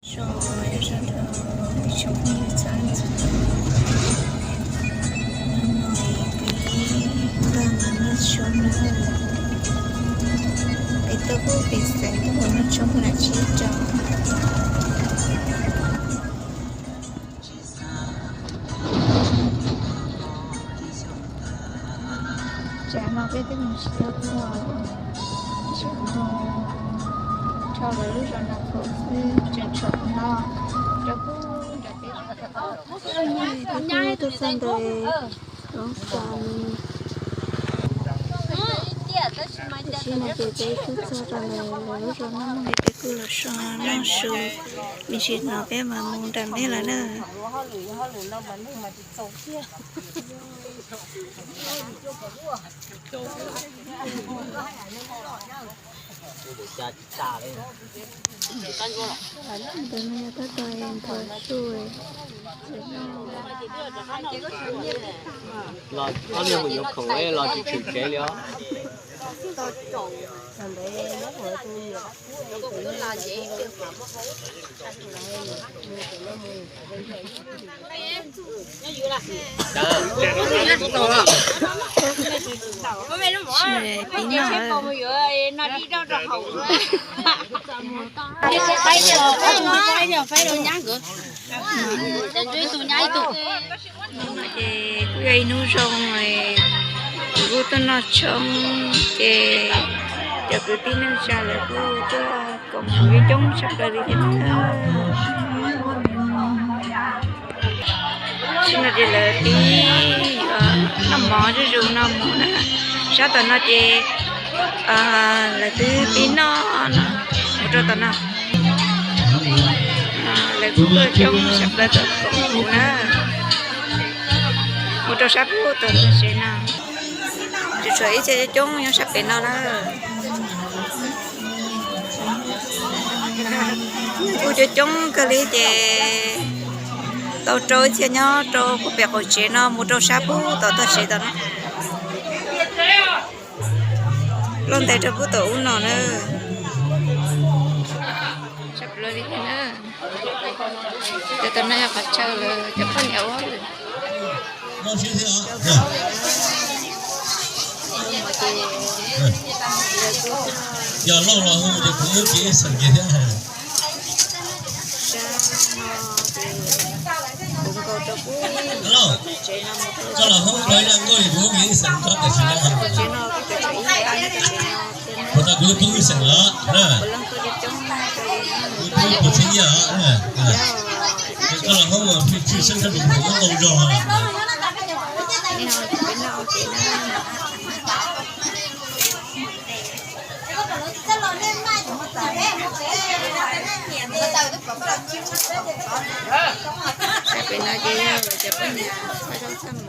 Zoo, zoo rau peb tsoom phooj ywg txhua leej txhua tus, hnub no peb tuaj mus noj tshoob na. Peb tuaj pem xeev tuaj mus noj tshoob puag nram Tsib Rau. Tsam no peb twb mus tsis tau txog, tseem mus rho lawv lub zos Nas Phaum xwb, tseem tshuav no rau pem nram teb. Peb twb tuaj txog ntawm Loob Xas, tiam sis no ces peb twb txog rau ntawm lawv lub zos Naj Mooj, peb kuj los so noj su, me ntsis hnov peb mam mus nram mej lawm na. Ntawm no yog tab tom nthuav su. Los ob niag mus yuav khoom los tsis tshwm tsev li os. Pib noj. Ces kuj yog ib hnub zoo, kuv kuj tuaj noj tshoob ces cov kwv tij neej tsa lawv kuj tuaj koom kuv coob tshaj plaws li thiab na. Tam sim no ces lawv pib noj mov zuj zus no mus na. Sab tom no ces lawv twb pib noj no, mus rau tom no. Lawv kuj tuaj coob tshaj plaws tom koom kuv na. Mus rau sab pem tom toj siab no, tseem tshuav ib txhia coob nyob sab pem no na. Kuj coob coob kawg li ces tau rau ib txhia nyob rau puag pem qaum tsev no mus rau sab pem tom toj siab tom no. Loj ntais rau pem tom ub no na. Sab pem li na. Cov tom no yog qhov chaw lawv cov poj niam ua lawm. Yog loj los hu ces kuv muab kiag ib xeem kiag thiab. Sab no ces kuv nkaus rau pem tsev no mus rau, koj los hu rau ib zaj nkauj es kuv muab kiag ib xeem rau tam sim no. Tsev no kuv cov tshuav ib xeem no thiab na. Puas tau kuv twb poob ib xeem lawm na. Kuv leej tuaj coob coob kawg li na. Kuv poob puas txhiab nyiaj os. Koj los hu mas pheej tshwj xeeb tshaj plaws kuv muab nkaus zog. Sab pem no ces yog lawv cov poj niam ua zaub txhoj